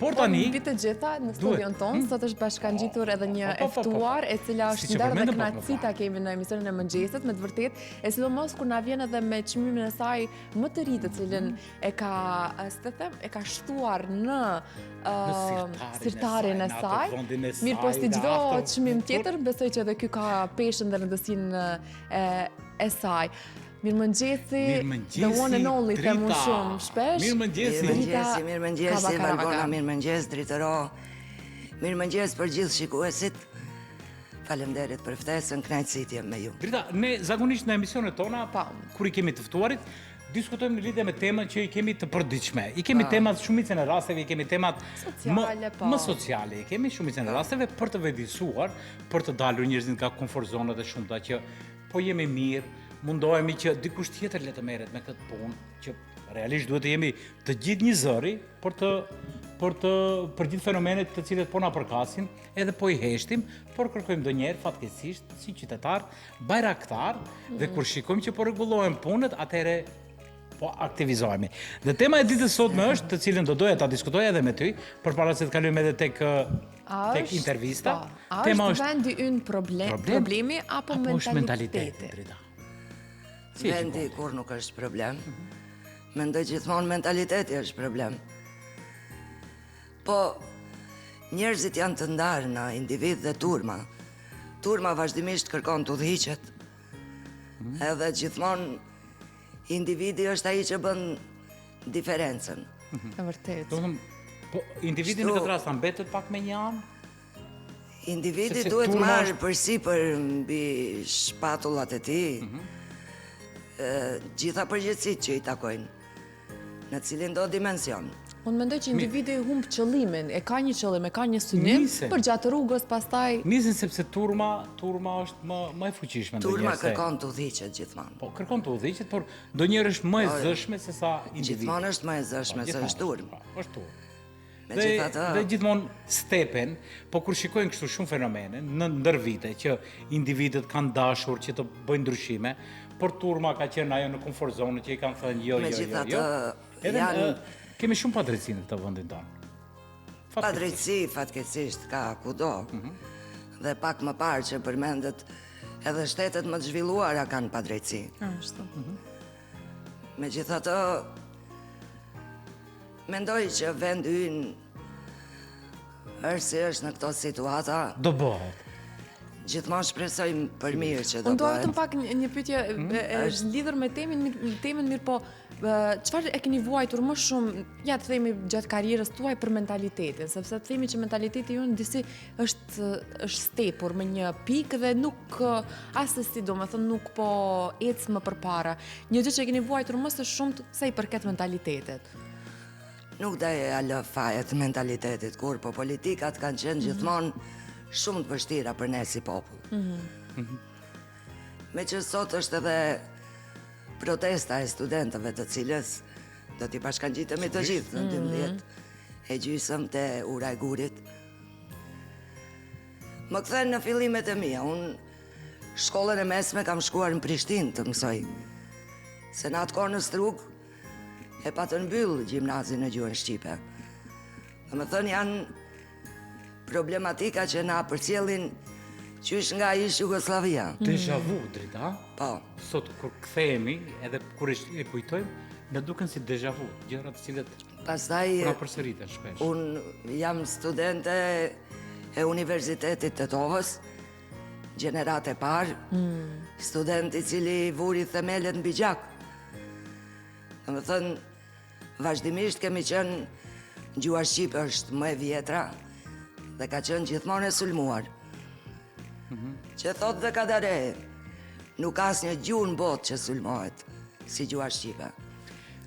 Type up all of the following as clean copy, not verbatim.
Por tani mbi të gjitha në studion tonë hmm? sot është bashkangjitur edhe një e ftuar e cila është nder dhe kënaqësi ta kemi në emisionin e mëngjesit me të vërtetë e sidomos kur na vjen edhe me çmimin e saj më të ri të cilin hmm. e ka, si të them, e ka shtuar në sirtarin e saj. Mirëpo si çdo çmim tjetër, besoj që edhe ky ka peshën dhe rëndësinë e, e saj. Mirëmëngjesi, the one and only, them unë shumë shpesh. Mirëmëngjesi, Mirëmëngjesi, mirëmëngjesi, Valbona, mirëmëngjes, Dritëro. Mirëmëngjes për gjithë shikuesit. Faleminderit për ftesën, kënaqësi të jem me ju. Drita, ne zakonisht në emisionet tona, pa, kur i kemi të ftuarit, Diskutojmë në lidhje me temën që i kemi të përditshme. I kemi temat shumicën e rasteve, i kemi temat sociale, po. më sociale, i kemi shumicën e rasteve për të vetëdijësuar, për të dalur njerëzit nga komfort zonat e shumta që po jemi mirë, mundohemi që dikush tjetër le të merret me këtë punë, që realisht duhet të jemi të gjithë një zëri për të për të për gjithë fenomenet të cilët po na përkasin, edhe po i heshtim, por kërkojmë ndonjëherë fatkeqësisht si qytetar bajraktar dhe kur shikojmë që po rregullohen punët, atëherë po aktivizohemi. Dhe tema e ditës sotme është, të cilën do doja ta diskutoja edhe me ty, përpara se të kalojmë edhe tek tek intervista. Po, a tema është vendi ynë problem, problem, problemi apo, apo është mentaliteti? Drita? Si vendi kurrë nuk është problem. Mhm. Mendoj gjithmonë mentaliteti është problem. Po, njerëzit janë të ndarë në individ dhe turma. Turma vazhdimisht kërkon të udhëhiqet. Mm. Edhe gjithmonë individi është ai që bën diferencën. Mhm. E vërtetë. Domethënë, po individi në këtë rast a mbetet pak me një anë? Individi duhet marrë përsipër mbi shpatullat e tij. Mm -hmm. Gjitha përgjegjësitë që i takojnë. Në cilindo dimension. Unë mendoj që individi humb qëllimin, e ka një qëllim, e ka një synim, përgjatë rrugës pastaj... Nisen sepse turma, turma është më, më e fuqishme ndonjëherë. Turma kërkon të udhëhiqet gjithmonë. Po, kërkon të udhëhiqet, por ndonjëherë është më e po, zëshme se sa individi. Gjithmonë është më e zëshme po, se është turmë. Po, është turmë. Dhe, dhe gjithmonë stepen, po kur shikojnë kështu shumë fenomene në ndër vite që individët kanë dashur që të bëjnë ndryshime, por turma ka qenë ajo në komfort zonë që i kanë thënë jo, jo, jo, jo. Edhe janë... kemi shumë padrejtësi në këtë vendin tonë. Padrejtësi, fatkeqësisht, ka kudo. Mm -hmm. Dhe pak më parë që përmendët, edhe shtetet më të zhvilluara kanë padrejtësi. Ashtu. Mm -hmm. Megjithatë, Mendoj që vendi ynë është si është në këto situata. Do bëhet. Gjithmonë shpresojmë për mirë që do bëhet. Unë dua vetëm pak një pyetje hmm? e lidhur me temën, temën mirëpo, çfarë e keni vuajtur më shumë, ja të themi gjatë karrierës tuaj për mentalitetin, sepse të themi që mentaliteti ynë disi është është stepur me një pikë dhe nuk asesi domethënë nuk po ecë më përpara. Një gjë që e keni vuajtur më së shumtë sa i përket mentalitetit. Nuk do ia lë fajet mentalitetit kurrë, po politikat kanë qenë mm -hmm. gjithmonë shumë të vështira për ne si popull. Mm -hmm. Meqë sot është edhe protesta e studentëve të cilës do t'i bashkangjitemi të gjithë në 12 mm -hmm. e gjysëm te ura e gurit. Më kthen në fillimet e mia, unë shkollën e mesme kam shkuar në Prishtinë të mësoj. Se në atë kohë në Strugë e patën mbyllë gjimnazin në gjuhën shqipe. Domethënë janë problematika që na përcjellin qysh nga ish Jugosllavia. Deja vu, Drita? Po. Sot kur kthehemi edhe kur e kujtojmë, na duken si deja vu, gjëra të cilat Pastaj po na përsëriten shpesh. Unë jam studente e Universitetit të Tetovës, gjeneratë e parë, mm. student i cili vuri themelet mbi gjak. Domethënë, vazhdimisht kemi qenë, gjuha shqipe është më e vjetra dhe ka qenë gjithmonë e sulmuar. Mm -hmm. Që thotë dhe Kadare, nuk ka asnjë gjuhë në botë që sulmohet si gjuha shqipe.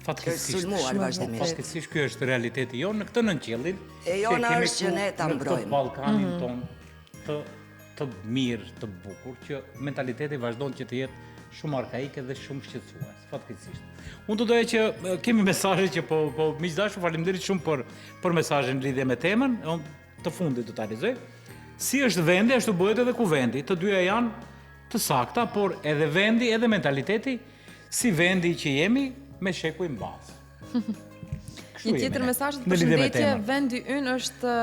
Fatkeqësisht, sulmuar vazhdimisht. Fatkeqësisht ky është realiteti jonë në këtë nënqiellin. E jona është që ne ta mbrojmë. Në këtë Ballkanin mm -hmm. tonë të të mirë, të bukur, që mentaliteti vazhdon që të jetë shumë arkaik dhe shumë shqetësues, fatkeqësisht. Unë do doja që kemi mesazhe që po po miq të dashur, faleminderit shumë për për mesazhin në lidhje me temën. Unë të fundit do ta lexoj. Si është vendi, ashtu bëhet edhe kuvendi. Të dyja janë të sakta, por edhe vendi, edhe mentaliteti, si vendi që jemi me shekuj mbas. Një tjetër mesazh të përshëndetje, vendi ynë është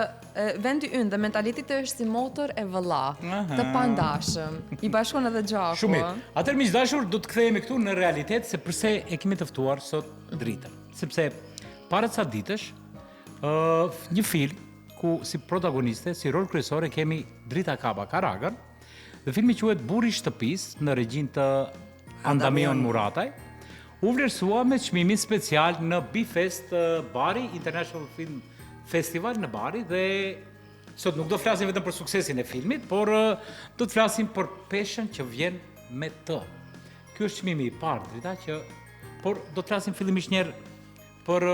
vendi ynë dhe mentaliteti është si motër e vëlla, të pandashëm. I bashkon edhe gjaku. Shumë mirë. Atëherë miq të dashur, do të kthehemi këtu në realitet se përse e kemi të ftuar sot Dritën. Sepse para ca ditësh, ë uh, një film ku si protagoniste, si rol kryesor e kemi Drita Kaba Karagën, dhe filmi quhet Burri i shtëpisë në regjinë të Andamion Murataj, u vlerësua me çmimin special në Bifest Bari International Film Festival në Bari dhe sot nuk do flasim vetëm për suksesin e filmit, por do të flasim për peshën që vjen me të. Ky është çmimi i parë, Drita, që por do të flasim fillimisht një herë për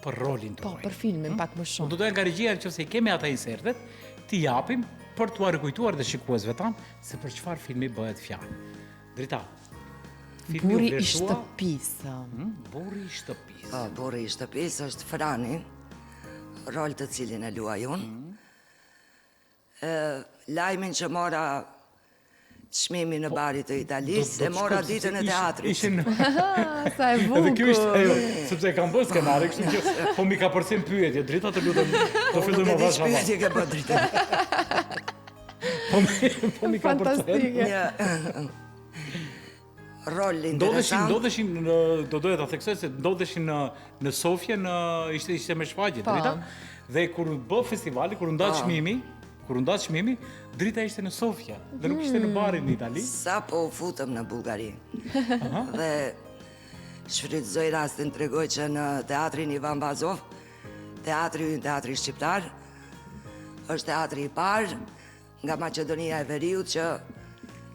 për rolin po, tuaj. Po, për filmin hmm? pak më shumë. Do doja nga regjia nëse i kemi ata insertet, t'i japim për t'ua rikujtuar dhe shikuesve tanë se për çfarë filmi bëhet fjalë. Drita. Filmi burri i shtëpisë. Hmm? Burri i shtëpisë. Po, burri i shtëpisë është Frani, rol të cilin e luaj unë. Hmm. Lajmin që mora çmimin në po, Bari të Italisë, e mora ditën e teatrit. Ishin... Sa e bukur. Edhe kjo ishte ajo, sepse e kam bërë skenarin, kështu që po m'i kapërcen pyetje, Drita të lutem, do po, fillojmë avash avash. Nuk e di ke bërë Drita. Po mi, po m'i kapërcen. Fantastike. Rol interesant. Ndodheshin, ndodheshin në, do doja ta theksoj se ndodheshin në në Sofje, në ishte ishte me shfaqje po. Drita. Dhe kur u bë festivali, kur u nda po. çmimi, kur u nda çmimi, Drita ishte në Sofje dhe nuk ishte në hmm. Bari në Itali. Sapo u futëm në Bullgari. Dhe shfrytëzoj rastin të tregoj që në teatrin Ivan Vazov, teatri ynë teatri shqiptar, është teatri i parë nga Maqedonia e Veriut që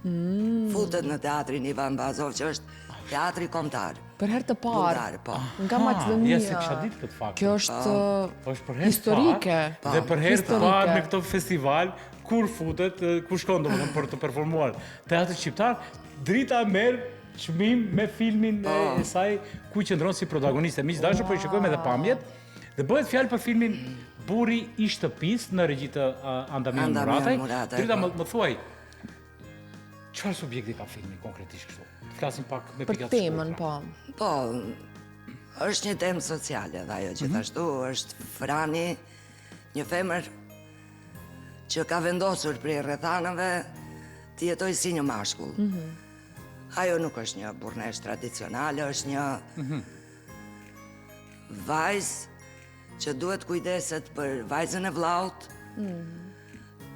mm. futet në teatrin Ivan Vazov, që është teatri kombëtar. Për herë të parë. Bullgar, po. Nga Maqedonia. Ja s'e kisha ditë këtë fakt. Kjo është po. është për herë historike. Po. Dhe për herë të parë në këtë festival kur futet, kur shkon domethënë për të performuar teatri shqiptar, Drita merr çmim me filmin e po. saj ku qëndron si protagoniste. Miq të dashur, po i shikojmë edhe pamjet. Dhe bëhet fjalë për filmin Burri i shtëpisë në regji të uh, Andamion Murataj. Murataj. Drita po. më, më thuaj çfarë subjekti ka filmi konkretisht kështu? Të flasim pak me pika të Për temën, po. Po, është një temë sociale dhe ajo mm -hmm. gjithashtu është Frani, një femër që ka vendosur prej rrethanave të jetojë si një mashkull. Mm -hmm. Ajo nuk është një burrneshë tradicionale, është një mm -hmm. Vajzë që duhet kujdeset për vajzën e vllaut, mm.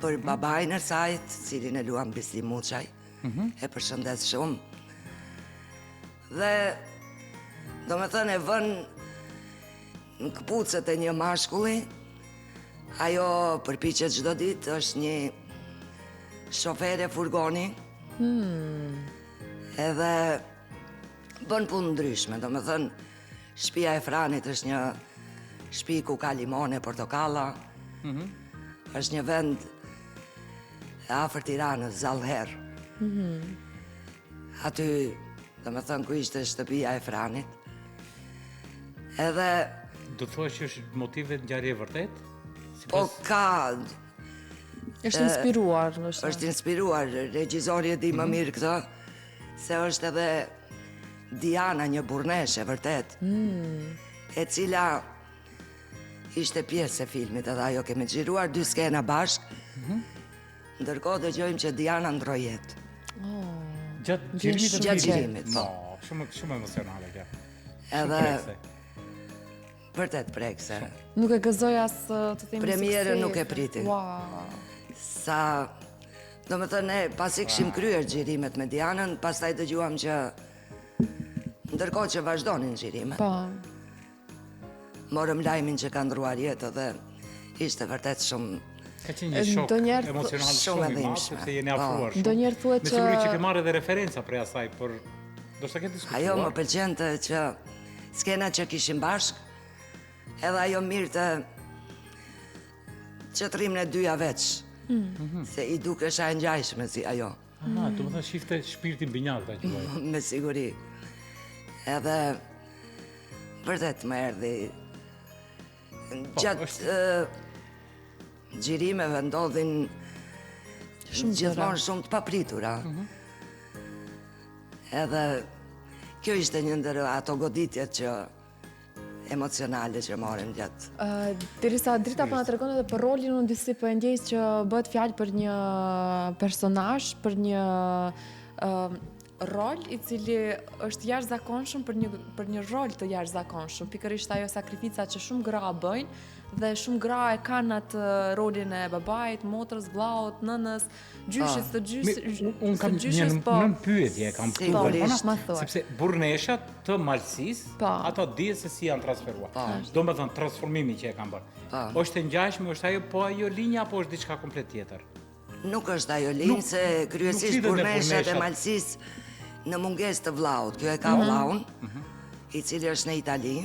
për babain e saj, të cilin e luan Bislim Muçaj, mm -hmm. e përshëndes shumë. Dhe, domethënë, e vënë në këpucët e një mashkulli, ajo përpiqet çdo ditë, është një shofere furgoni, mm. edhe bën punë të ndryshme, domethënë, Shpia e Franit është një shpi ku ka limone, portokalla. Mm -hmm. është një vend afër Tiranës, Zallherr. Mm -hmm. Aty, domethënë, ku ishte shtëpia e Franit. Edhe... Do të thuash që është motiv dhe ngjarje e vërtetë? Si po ka... është inspiruar, ndoshta. Është inspiruar, regjizori e di më mm -hmm. mirë këtë, se është edhe Diana një burrneshë e vërtetë, mm. e cila ishte pjesë e filmit edhe ajo kemi xhiruar dy skena bashkë, mm -hmm. ndërkohë dëgjojmë që Diana ndërroi jetë. Oh. Gjatë xhirimit të Gjatë xhirimit, po. No, shumë, shumë emocionale kjo. Edhe, vërtet prekëse. Nuk e gëzoi as të themi Premierën nuk e priti. Wow. Sa Domethënë, ne pasi kishim kryer xhirimet me Dianën, pastaj dëgjuam që ndërkohë që vazhdonin xhirimet. Po. Morëm lajmin që ka ndërruar jetë dhe ishte vërtet shumë Ka qenë një shok emocional shumë i madh, sepse jeni po. afruar shumë. Ndonjëherë thuhet që Me siguri që ke marrë edhe referenca prej asaj për ndoshta ke diskutuar. Ajo më pëlqente që skena që kishim bashkë, edhe ajo merrte Që të rrimë ne dyja veç, mm. se i dukesha e ngjajshme si ajo. Aha, domethënë shifte shpirtin binjak ta quaj. Me siguri. Edhe vërtet më erdhi po, gjatë xhirimeve ndodhin shumë gjithmonë shumë të papritura. Mm -hmm. Edhe kjo ishte një ndër ato goditjet që. emocionale që marrim gjatë. Derisa Drita po na tregon edhe për rolin, unë disi po e ndjej që bëhet fjalë për një personazh, për një rol i cili është jashtëzakonshëm për një për një rol të jashtëzakonshëm. Pikërisht ajo sakrifica që shumë gra bëjnë dhe shumë gra e kanë atë rolin e babait, motrës, vllaut, nënës, gjyshit, të gjyshit, unë kam një po, nënpyetje e kam këtu, po, sepse burrneshat të malësisë, po. ato dihet se si janë transferuar. Po. Domethënë transformimi që e kanë bërë. Po. Është e ngjashme, është ajo po ajo linja apo është diçka komplet tjetër? Nuk është ajo linjë, se kryesisht burrneshat e malësisë në mungesë të vllaut. Kjo e ka mhm. vllaun, mhm. i cili është në Itali,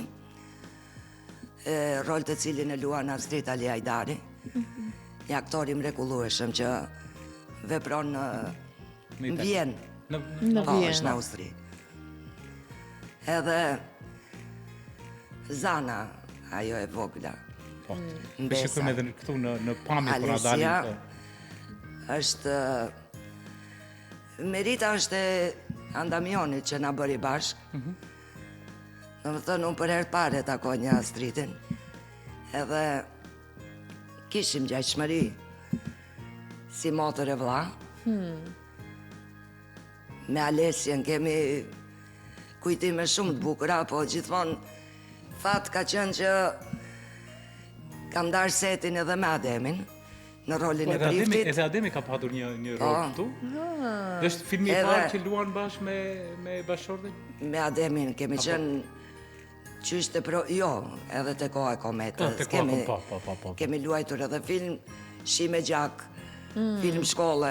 e, rol të cilin e luan Astrit Alihajdari, mhm. një aktor i mrekullueshëm që vepron në, në Vjenë. Në, në po, Vjenë. është në Austri. Edhe Zana, ajo e vogla. Po. Mm. Mbesa. Shikojmë edhe këtu në në pamje kur dalin. Po. Është merita është e Andamionit që na bëri bashkë. Mm -hmm. Domethënë, unë për herë të parë e takonja Astritin. Edhe kishim ngjashmëri si motër e vlla. Hmm. Me Alesien kemi kujtime shumë të bukura, po gjithmonë fat ka qenë që kam ndarë setin edhe me Ademin në rolin po, e priftit. Edhe Ademi ka patur një një rol po. këtu. Ah. Dhe është filmi i parë që luan bashkë me me bashkëshortin? Me Ademin kemi qenë qysh te pro, jo, edhe te koha e kometës. Po, te koha, kemi, po, po, po, po. Kemi luajtur edhe film Shi me gjak, mm. film shkolle.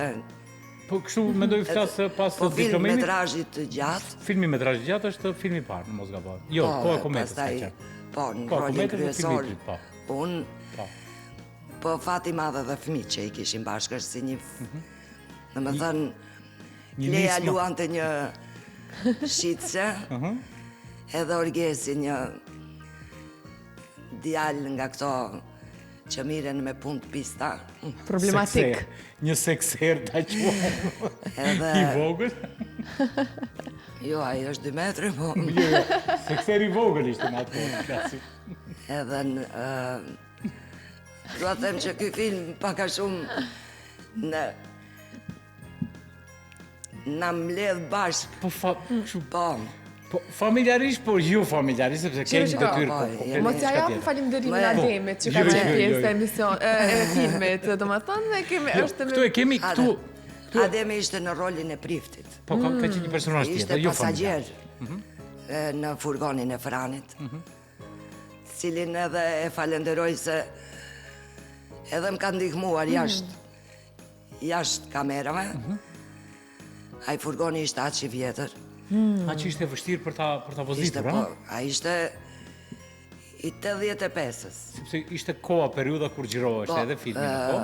Po kështu mendoj flas pas po, diplomimit. Po film metrazhit të gjatë. Filmi metrazh i gjatë është filmi i parë, në mos gaboj. Jo, po, koha e kometës ka qenë. Po, në rolin kryesor. Po. Unë po. Po fat i madh edhe fëmijët që i kishim bashkë, është si një mm -hmm. Domethënë Lea luante një shitëse, mhm. edhe Orgesi një djalë nga këto që mirren me punë të pista. Problematik. Një sekser ta quajmë. Edhe... I vogël. Jo, ai është 2 metre, po. Jo, jo, sekser i vogël ishte në atë kohë, klasik. Edhe në... Dua të them që ky film pak a shumë në na mbledh bashkë. Po fa, kështu po. Po familjarisht, po jo familjarisht sepse kemi detyrë po. po, po Mos ia japim falënderimin po. Ademit që ka jo, qenë jo, pjesë e emision e filmit, domethënë ne kemi jo, është këtu e kemi këtu. Ademi ishte në rolin e priftit. Po ka ka qenë një personazh tjetër, jo familjar. Ishte pasagjer mhm. në furgonin e Franit. Mhm. Cilin edhe e falenderoj se edhe më ka ndihmuar jashtë jashtë kamerave. Mm -hmm. Ai furgoni ishte aq i vjetër. Mm. Aq ishte vështirë për ta për ta vozitur, ha? Po, ai ishte i 85-ës. Sepse ishte koha periudha kur xhirohej po, edhe filmi, po.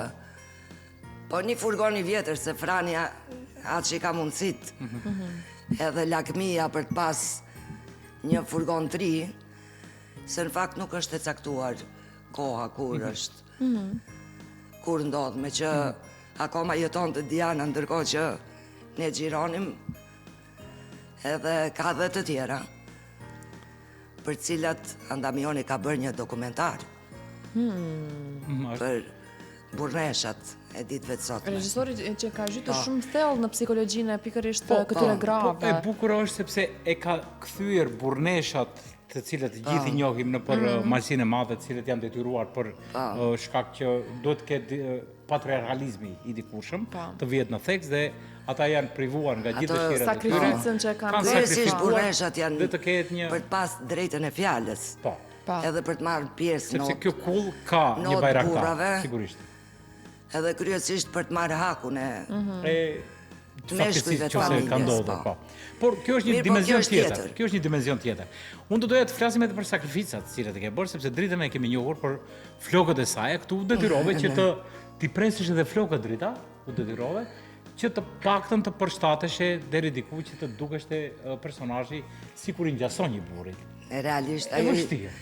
Po një furgon i vjetër se Frani aq i ka mundësitë. Mm -hmm. Edhe lakmia për të pas një furgon të ri, se në fakt nuk është e caktuar koha kur mm -hmm. është. Mm -hmm. Kur ndodh, meqë mm -hmm. akoma jetonte Diana, ndërkohë që ne xhironim, edhe ka dhe të tjera, për cilat Andamioni ka bërë një dokumentar. Hmm. Për burrneshat e ditëve të sotme. Regjisori që ka zhytur po. shumë thellë në psikologjinë e pikërisht po, këtyre po, grave. Po, e bukur është sepse e ka kthyer burrneshat të cilët të gjithë i po. njohim nëpër mm -hmm. Malësinë e Madhe, të cilët janë detyruar për po. shkak që duhet të ketë patriarkalizmi i dikurshëm, po. të vihet në theks dhe ata janë privuar nga gjithë dëshirat e tyre. Sakrificën që kanë bërë. Kryesisht burrneshat janë dhe të ketë një për të pas drejtën e fjalës. Po. Po. Edhe për të marrë pjesë në Sepse kjo kullë ka një bajraktar, sigurisht. Edhe kryesisht për të marrë hakun e mm -hmm. e meshkujve të familjes. Ka ndodhur, po. po. Por kjo është një Mirë, po, dimension po, tjetër. tjetër. Kjo është një dimension tjetër. Unë do doja të flasim edhe për sakrificat, të cilat e ke bërë, sepse Dritën e kemi njohur për flokët e saj, këtu u detyrove që të t'i presësh edhe flokët Drita, u detyrove që të paktën të përshtateshe deri diku që të dukeshte personazhi sikur i ngjason një burri. Realisht ajo. E vështirë.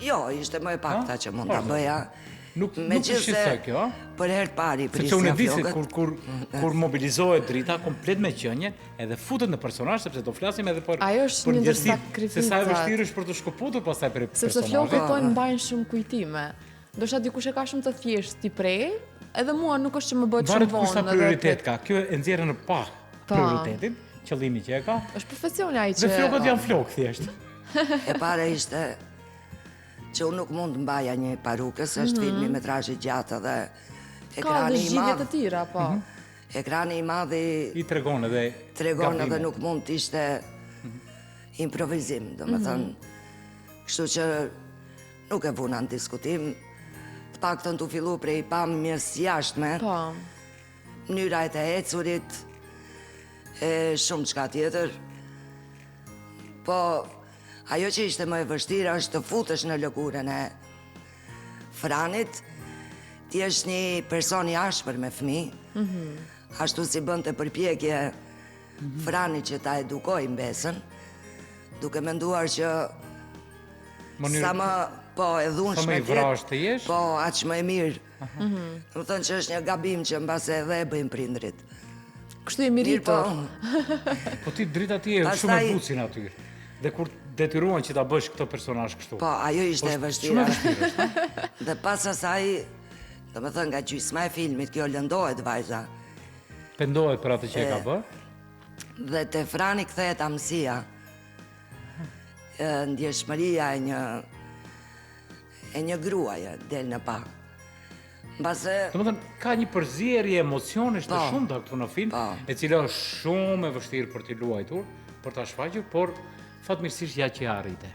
Jo, ishte më e pakta që mund ta bëja. Nuk nuk të shqetësoi kjo, ë? Për herë të parë i prisja flokët. Sepse unë e di se kur kur kur mobilizohet Drita komplet me qenie, edhe futet në personazh sepse do flasim edhe për Ajo është një ndër sakrificat. Se sa e vështirë është për t'u shkëputur pastaj prej personazhit. Sepse flokët thonë mbajnë shumë kujtime. Ndoshta dikush e ka shumë të thjeshtë t'i prejë, edhe mua nuk është që më bëhet shumë vonë. Varet kush sa prioritet ka. Kjo e nxjerr në pah po. prioritetin, qëllimi që e ka. Është profesioni ai që Dhe flokët janë flokë thjesht. E para ishte që unë nuk mund të mbaja një paruke, se është mm -hmm. filmi metrazh i gjatë dhe ekrani i madh. Ka dhe të tjera, po. Mm -hmm. Ekrani i madh i... I tregon edhe Tregon edhe nuk mund të ishte mm -hmm. improvizim, domethënë. Mm -hmm. Kështu që nuk e vuna në diskutim, të paktën tu fillu prej pamjes jashtme. Po. Mënyra e të ecurit, e shumë çka tjetër. Po, Ajo që ishte më e vështirë është të futesh në lëkurën e Franit, të jesh një person i ashpër me fëmijë, mm -hmm. ashtu si bënte përpjekje mm -hmm. Frani që ta edukojë mbesën, duke menduar që Mënyrë... sa më po e dhunshme sa më i vrazhdë të jesh, po aq më e mirë. Mm -hmm. Domethënë që është një gabim që mbase edhe e bëjnë prindërit. Kështu jemi rritur. Po, po ti Drita ti je shumë e butë si natyrë. Dhe kur detyruan që ta bësh këtë personazh kështu. Po, ajo ishte po, e vështirë. Shumë e vështirë është. Dhe pas asaj, domethënë nga gjysma e filmit, kjo lëndohet vajza. Pendohet për atë që e ka bërë. Dhe te Frani kthehet amësia. Ndjeshmëria e një e një gruaje del në pah. Mbase Domethënë ka një përzierje emocionesh të po, shumta këtu në film, po. e cila është shumë e vështirë për t'i luajtur, për ta shfaqur, por fatmirësisht ja që e arrite.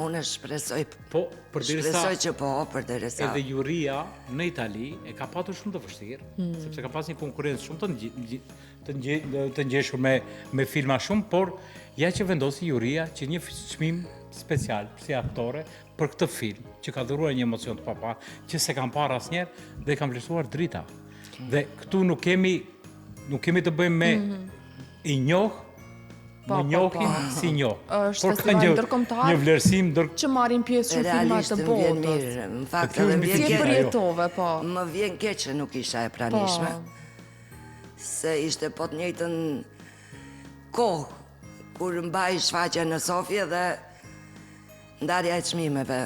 Unë shpresoj Po, përderisa shpresoj që po, përderisa edhe juria në Itali e ka patur shumë të vështirë, mm. sepse ka pas një konkurrencë shumë të të ngje, të ngjeshur me me filma shumë, por ja që vendosi juria që një çmim special si aktore për këtë film që ka dhuruar një emocion të paparë, që s'e kam parë asnjëherë dhe e kam vlerësuar Drita. Dhe këtu nuk kemi nuk kemi të bëjmë me mm -hmm. i njoh po, më po, njohin po. s'i njoh. Është Por festival një, ndërkombëtar. Një vlerësim ndër që marrin pjesë shumë filma të botës. Mirë, në fakt edhe më vjen keq. përjetove, po. Më vjen keq që nuk isha e pranishme. Po. Se ishte po të njëjtën kohë kur mbahej shfaqja në Sofje dhe Ndarja e çmimeve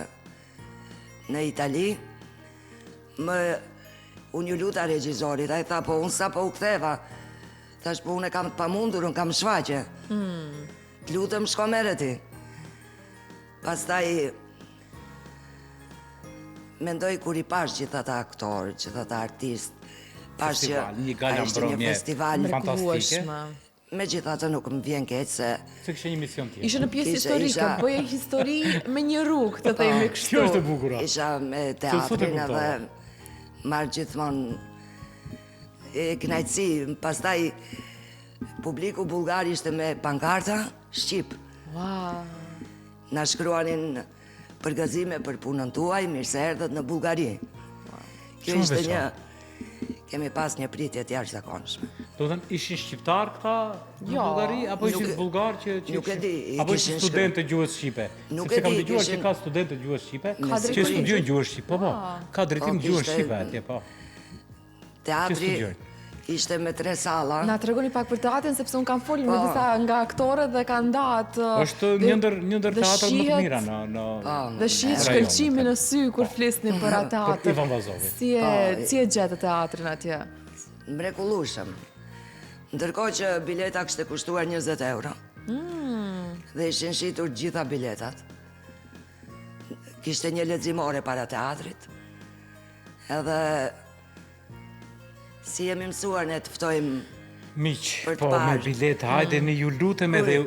në Itali, më unë iu luta regjisorit, ai tha, po unë sapo u ktheva, thashë, po unë e kam të pamundur, unë kam shfaqje. Mm. Të lutem, shko merre ti. Pastaj, mendoj kur i pashë gjithë ata aktorë, gjithë ata artistë, pashë që një gala ishte një festival fantastike. Megjithatë nuk më vjen keq se Se kishe një mision tjetër. Ishe në pjesë historike, bëje histori me një rrugë, të themi po, kështu. Kjo është e bukur. Isha me teatrin edhe marr gjithmonë e kënaqësi, pastaj publiku bullgar ishte me pankarta shqip. Wow. Na shkruanin Përgëzime për punën tuaj, mirë se erdhët në Bullgari. Kjo ishte një kemi pas një pritje të jashtëzakonshme. Domethënë ishin shqiptarë këta në jo, Bullgari apo ishin bullgarë që që nuk e di, apo ishin studentë të gjuhës shqipe? Nuk e di, kam dëgjuar që ka studentë të gjuhës shqipe që studiojnë gjuhën shqipe. Po po, ah. ka drejtim po, gjuhën shqipe atje po. Teatri ishte me tre salla. Na tregoni pak për teatrin sepse unë kam folur me po. disa nga aktorët dhe kanë ndatë. Është një ndër një ndër teatrat më të mira në në po, Dhe shihet shkëlqimi në sy kur po. flisni për atë teatër. Për Ivan Vazovin. Si e si e gjetët teatrin atje? Mrekullueshëm. Ndërkohë që bileta kishte kushtuar 20 euro. Mm. Dhe ishin shitur gjitha biletat. Kishte një leximore para teatrit. Edhe si jemi mësuar ne të ftojmë miq, po me bileta, hajde ne ju lutem edhe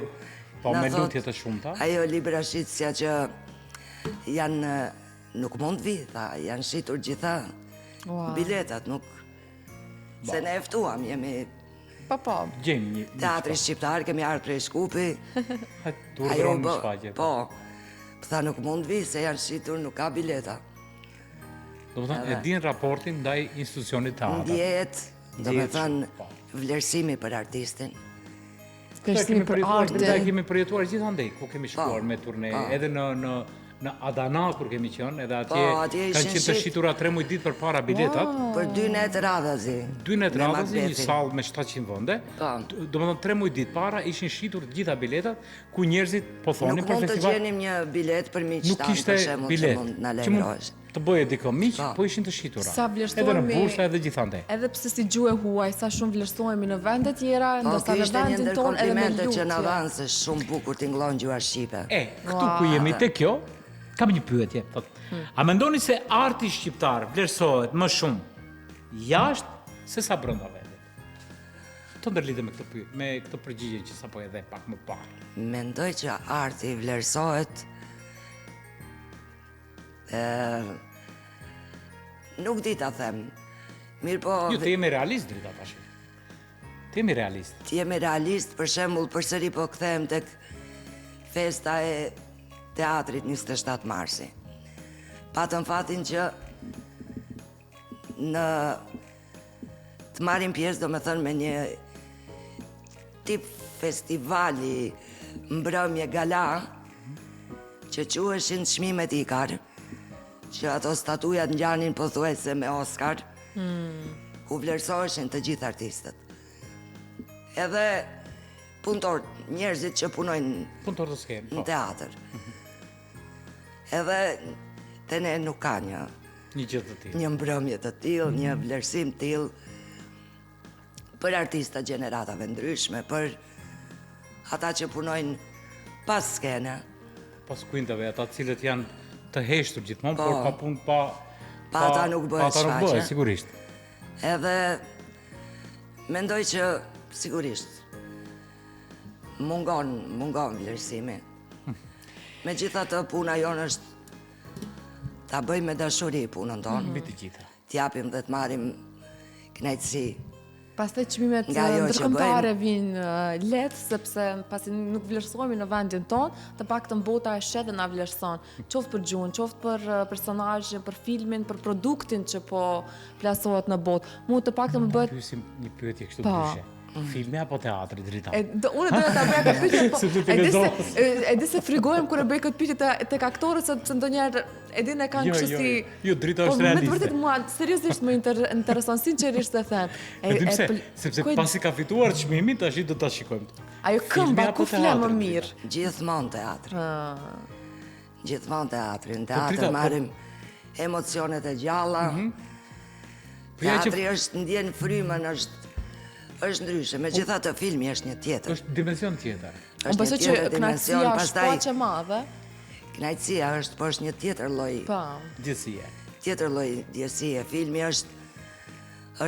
po me lutje të shumta. Ajo librashitësja që janë nuk mund të vijë, tha, janë shitur gjitha wow. biletat, nuk se ne e ftuam, jemi Po po. Gjejmë një. Teatri shqiptar kemi ardhur prej Shkupi. Hajde, urdhëron një shfaqje. Po. Tha nuk mund të vijë se janë shitur, nuk ka bileta. Domethënë, e din raportin ndaj institucionit teatër. Ndjehet, domethënë, po. vlerësimi për artistin. Vlerësimi për artin. Këtë e kemi përjetuar gjithandej, ku kemi po. shkuar me turne, po. edhe në, në. Në Adana kur kemi qenë, edhe atje, po, atje kanë qenë të shitura 3 muaj ditë përpara biletat. Wow. Për dy net radhazi. Dy net radhazi, një sallë me 700 vende. Po. Domethënë 3 muaj ditë para ishin shitur të gjitha biletat ku njerëzit po thonin për festival. Nuk mund të gjenim një biletë për miqtë tanë për shembull që mund na lajmërohesh. Të bëje dikë miq, po, po ishin të shitura. Sa vlerësohemi edhe në bursa edhe gjithandej. Edhe pse si gjuhë e huaj, sa shumë vlerësohemi në vende tjera, po, ndërsa në vendin tonë edhe me lutje. që na dhanë se shumë bukur tingëllon gjuha shqipe. E, këtu ku jemi te kjo, kam një pyetje, thotë. Hmm. A mendoni se arti shqiptar vlerësohet më shumë jashtë se sa brenda vendit? Të ndërlidhe me këtë pyetje, me këtë përgjigje që sapo e dhe pak më parë. Mendoj që arti vlerësohet Ë nuk di ta them. Mirëpo Jo, të jemi realist Drita tash. Të jemi realist. Të jemi realist, për shembull, përsëri po kthehem tek festa e teatrit 27 marsi. Patëm fatin që në të marrim pjesë, domethënë me një tip festivali mbrëmje gala që quheshin çmimet Ikar, që ato statujat ngjanin pothuajse me Oscar, hmm. ku vlerësoheshin të gjithë artistët. Edhe punëtorët, njerëzit që punojnë punëtorë të skenë, po. në teatër. Edhe te ne nuk ka një një gjë të tillë. Një mbrëmje të tillë, një vlerësim të tillë për artista gjeneratave ndryshme, për ata që punojnë pas skene. Pas kuintave, ata të cilët janë të heshtur gjithmonë, po, por pa punë pa pa ata nuk bëhet shfaqje. Pa ata nuk bëhet, sigurisht. Edhe mendoj që sigurisht mungon, mungon vlerësimi. Megjithatë puna jonë është ta bëjmë me dashuri punën tonë. Mbi të gjitha. Të japim dhe të marrim kënaqësi. Pastaj çmimet ndërkombëtare vijnë lehtë sepse pasi nuk vlerësohemi në vendin tonë, të paktën bota e sheh dhe na vlerëson, qoftë për gjuhën, qoftë për personazhin, për filmin, për produktin që po plasohet në botë. Mu të paktën më bëhet Pyesim një pyetje kështu po. ndryshe. Filmi apo teatri Drita? E do unë doja ta bëja këtë pyetje, po e di se e di se frigohem kur e bëj këtë pyetje te tek aktorët sepse ndonjëherë e din e kanë jo, kështu jo, si jo, jo, Drita po, është realiste. Me të vërtetë mua seriozisht më inter, intereson sinqerisht e them. E, e di pse, sepse pasi ka fituar çmimin tash do ta shikojmë. Ajo këmba ku fle më mirë. Gjithmonë teatri. Gjithmonë teatri, në po, teatër po- marrim emocionet e gjalla. Mhm. Po teatri është ndjen frymën, është është ndryshe. Megjithatë filmi është një tjetër. Është dimension tjetër. Është një tjetër dimension, pastaj është e madhe. Kënaqësia është, po është një tjetër lloj. Po. Ndjesie. Tjetër lloj ndjesie. Filmi është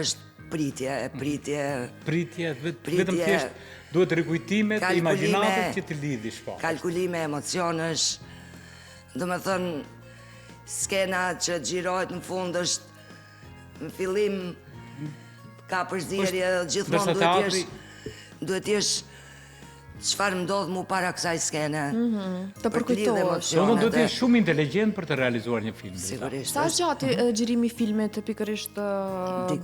është pritje, e pritje. Pritje, vetëm thjesht duhet rikujtimet, imagjinatat që të lidhish po. Kalkulime emocionesh. Domethënë skena që xhirohet në fund është në fillim ka përzierje gjithmonë duhet të jesh duhet të jesh çfarë ndodh mu para kësaj skene. Mm -hmm. Të përkujtohesh. Do duhet të jesh shumë inteligjent për të realizuar një film. Sigurisht. Sa zgjati mm -hmm. xhirimi i filmit pikërisht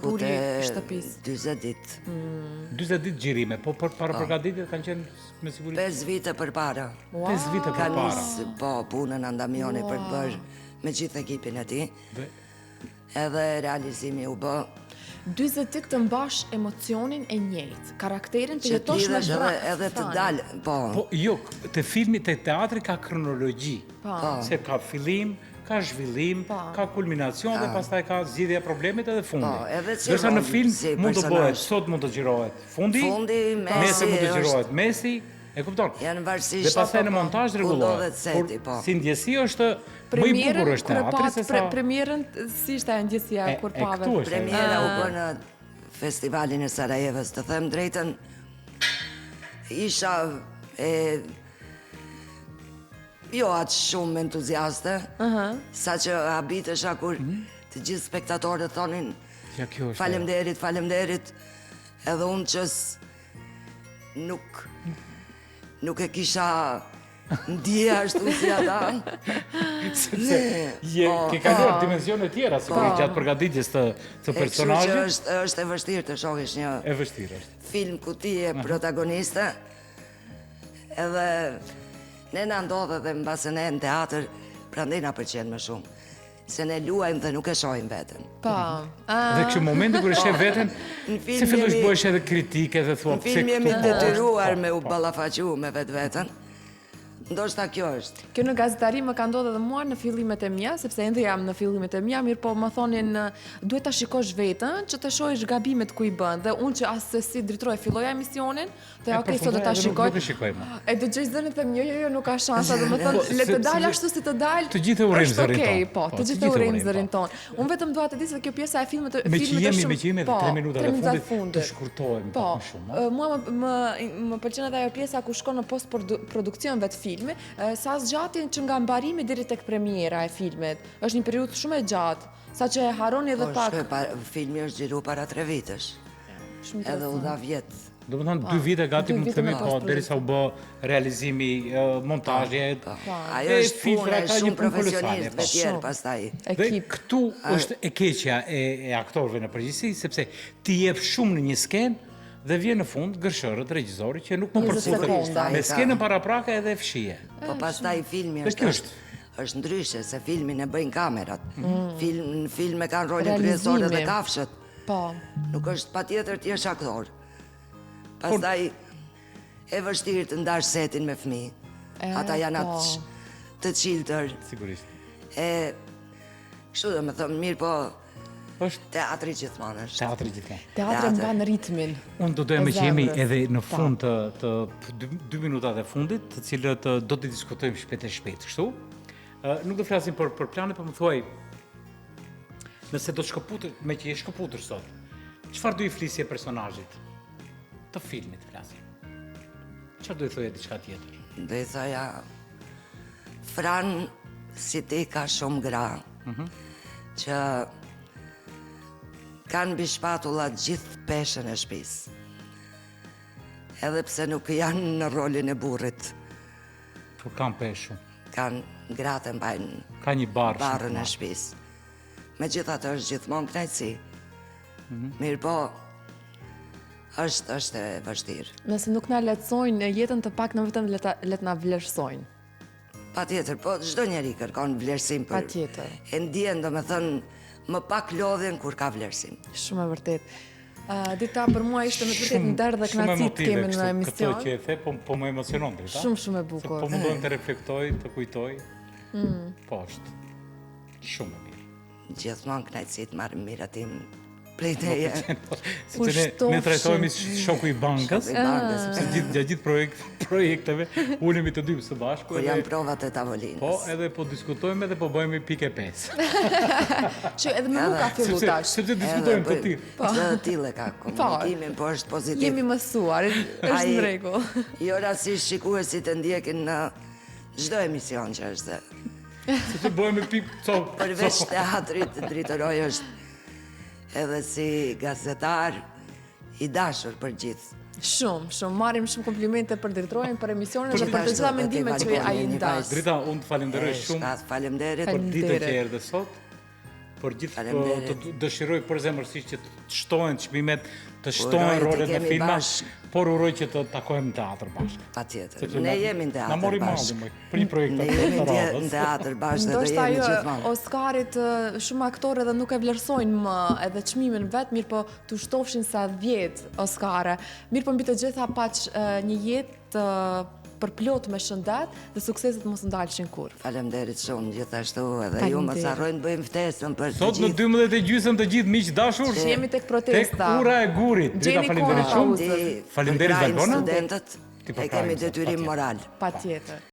burri i shtëpisë? 40 ditë. Mm. 40 ditë xhirime, po për para po. përgatitjet kanë qenë me siguri 5 vite përpara. Wow. 5 vite përpara. Ka nis po punën Nanda Mioni wow. për të bërë me gjithë ekipin e tij. Dhe Edhe realizimi u bë. 40 ditë të mbash emocionin e njëjtë, karakterin të jetosh me edhe, edhe të dalë, po. Po jo, te filmi te teatri ka kronologji. Po. po. Se ka fillim, ka zhvillim, po. ka kulminacion dhe pastaj ka zgjidhja e problemit edhe fundi. Po, edhe si Ndërsa në film si mund të bëhet, sot mund të xhirohet fundi, fundi mesi, nesër mund të xhirohet mesi, E kupton? Janë varësisht. Dhe pastaj në montazh rregullohet. Seti, po. Si ndjesi është më i bukur është teatri se sa premierën si ishte ajo ndjesia kur pave. Premiera u bë në festivalin e Sarajevës, të them drejtën isha e jo aq shumë entuziaste, uh -huh. sa që habitesha kur mm -hmm. të gjithë spektatorët thonin ja, kjo është faleminderit, faleminderit, edhe unë që Nuk nuk e kisha ndje ashtu si ata. Sepse je po, ke kaluar po. dimensione të tjera sigurisht po. gjatë përgatitjes të të personazhit. Kështu që është është e vështirë të shohësh një E vështirë është. Film ku ti je protagoniste. Edhe ne na ndodh edhe mbase ne në teatër. Prandaj na pëlqen më shumë. Se ne luajmë dhe nuk e shohim veten. Po. Dhe kështu momenti kur e sheh veten, si fillon të bëhesh edhe kritike dhe thua pse. Në film jemi të detyruar po, me u po. ballafaqu me vetveten. Ndoshta kjo është. Kjo në gazetari më ka ndodhur edhe mua në fillimet e mia, sepse ende jam në fillimet e mia, mirëpo më thonin duhet ta shikosh veten, që të shohësh gabimet ku i bën. Dhe unë që assesi Dritëro e filloja emisionin, Thoja ok, sot do ta shikoj. Nuk e shikoj më. E dëgjoj zërin them jo jo jo nuk ka shansa, domethënë po, le të dalë ashtu si të dalë. Të gjithë e urrejmë zërin tonë. Po, po, të gjithë e urrejmë zërin po. tonë. Unë vetëm dua të di se kjo pjesa e filmit të filmit është shumë. Meqë jemi edhe 3 minuta e fundit, të shkurtohemi pak më shumë. Mua më më më pëlqen edhe ajo pjesa ku shkon në post produksion vetë filmi, sa zgjatin që nga mbarimi deri tek premiera e filmit. Është një periudhë shumë e gjatë, saqë e harroni edhe po, pak. Filmi është xhiru para 3 vitesh. Edhe u dha vjet. Domethënë, dy vite gati mund të themi, po, derisa u bë realizimi, montazhi, po. Ajo është punë e shumë profesionistëve të tjerë pastaj. Dhe këtu është e keqja e, e aktorëve në përgjithësi, sepse ti jep shumë në një skenë, dhe vjen në fund gërshërët regjizori që nuk më përputhet me skenën paraprake edhe e fshije. Po pastaj filmi është është është ndryshe se filmin e bëjnë kamerat. Mm. Film në film e kanë rolin kryesor edhe kafshët. Po. Nuk është patjetër të jesh aktor. Pastaj e vështirë të ndash setin me fëmijë. Ata janë po. atë të çiltër. Sigurisht. E kështu domethënë mirë po është teatri gjithmonë është. Teatri gjithmonë. Teatri mban ritmin. Unë do doja meqë jemi edhe në po. fund të të dy, dy minutat e fundit, të cilët do t'i diskutojmë shpejt e shpejt, kështu. Ë nuk do flasim për për plane, po më thuaj Nëse do të shkëputesh, meqë je shkëputur sot, çfarë do i flisje personazhit të filmit flasim? Çfarë do i thoje diçka tjetër? Do i thoja Fran si ti ka shumë gra mm -hmm. që kanë mbi shpatulla gjithë peshën e shpisë. Edhe pse nuk janë në rolin e burrit. Po kanë peshë. Kanë gratë e mbajnë Ka një barrë barrën e shpisë. Megjithatë është gjithmonë kënaqësi. Mm -hmm. Mirëpo, është, është e vështirë. Nëse nuk na lehtësojnë jetën të paktën vetëm le të, le të na vlerësojnë. Patjetër, po çdo njeri kërkon vlerësim për... Patjetër. E ndjen, domethënë, më pak lodhjen kur ka vlerësim. Shumë e vërtetë. Uh, Drita për mua ishte me të vërtetë nder dhe kënaqësi të kemi në emision. Këto që e the, po, po më emocionon Drita. Shumë shumë e bukur. Po mundohem të reflektoj, të kujtoj. Mm. Po është. Shumë e mirë. Gjithmonë kënaqësi të marrim miratim prej teje. Po, sepse ne ne trajtohemi si shoku i bankës. Shoku i bankës. Sepse gjithë gjatë gjithë projekt, projekteve ulemi të dy së bashku. Kur janë provat e tavolinës. Po, edhe po diskutojmë edhe po bëhemi pikë e 5. Që edhe me mua ka fillu tash. Sepse diskutojmë të tillë. Po. Të tillë ka po. komunikimin, po është pozitiv. Jemi mësuar, është në rregull. Jo rastësisht shikuesit e ndjekin në çdo emision që është. Sepse bëhemi pikë copë. Përveç teatrit Dritëroi është edhe si gazetar i dashur për gjithë. Shumë, shumë. Marrim shumë komplimente për Dritëroin, për emisionin dhe për të gjitha mendimet që ai ndan. Drita, unë të falenderoj shumë. Faleminderit për ditën që erdhe sot. Për gjithë të dëshiroj përzemërsisht që të shtohen çmimet, të shtohen rolet në filma, por uroj që të takohemi në teatr bashkë. Patjetër. Ne jemi në teatr bashkë. Na mori malli për një projekt të radhës. Ne jemi në teatr bashkë dhe do jemi gjithmonë. Oscarit shumë aktorë edhe nuk e vlerësojnë më edhe çmimin vetë, mirëpo t'u shtofshin sa 10 Oscare. Mirëpo mbi të gjitha paç një jetë përplot me shëndet dhe sukseset mos ndalshin kurrë. Faleminderit shumë gjithashtu edhe ju mos harrojmë të bëjmë ftesën për të gjithë. Sot në 12 e gjysmë të gjithë miq të dashur. Jemi tek protesta. Tek ura e gurit. Drita faleminderit shumë. Faleminderit Valbona. Studentët e kemi detyrim moral. Patjetër.